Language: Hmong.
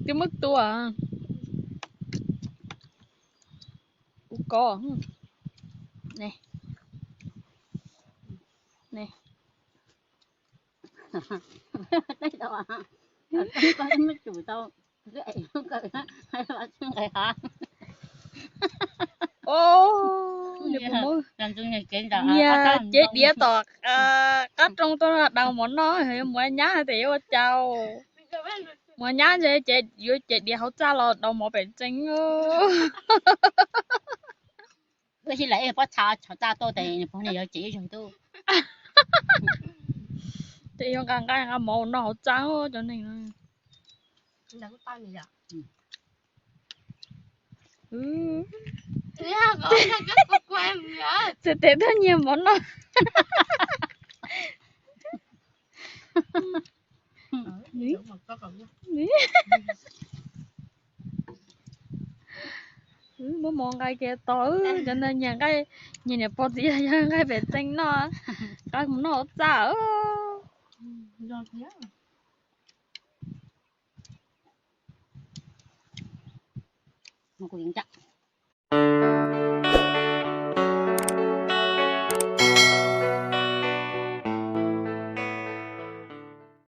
Twb muab tua. Kuv kov. Ne, ne, nyias cev diav tom qab rooj tuaj daus mov noj, muab nyab tias yuav ua cas. Muab nyab ces yuav cev diav hauv txaj los daus mov pem tseeb. Ua si lawm pob txha txhov txaj tuaj tes pog ne yuav cev ib zaug tuaj. Ces yuav nqa nqa nqa mov noj hauv txaj cov neeg no. Txiv tes tuaj nyiag mov noj. Muab mov nqa kiag tod, cov ntawd nyiag nqaij, nyiag niam pog txiv yawg nqaij pem tseeb noj, nqa mus noj hauv txaj.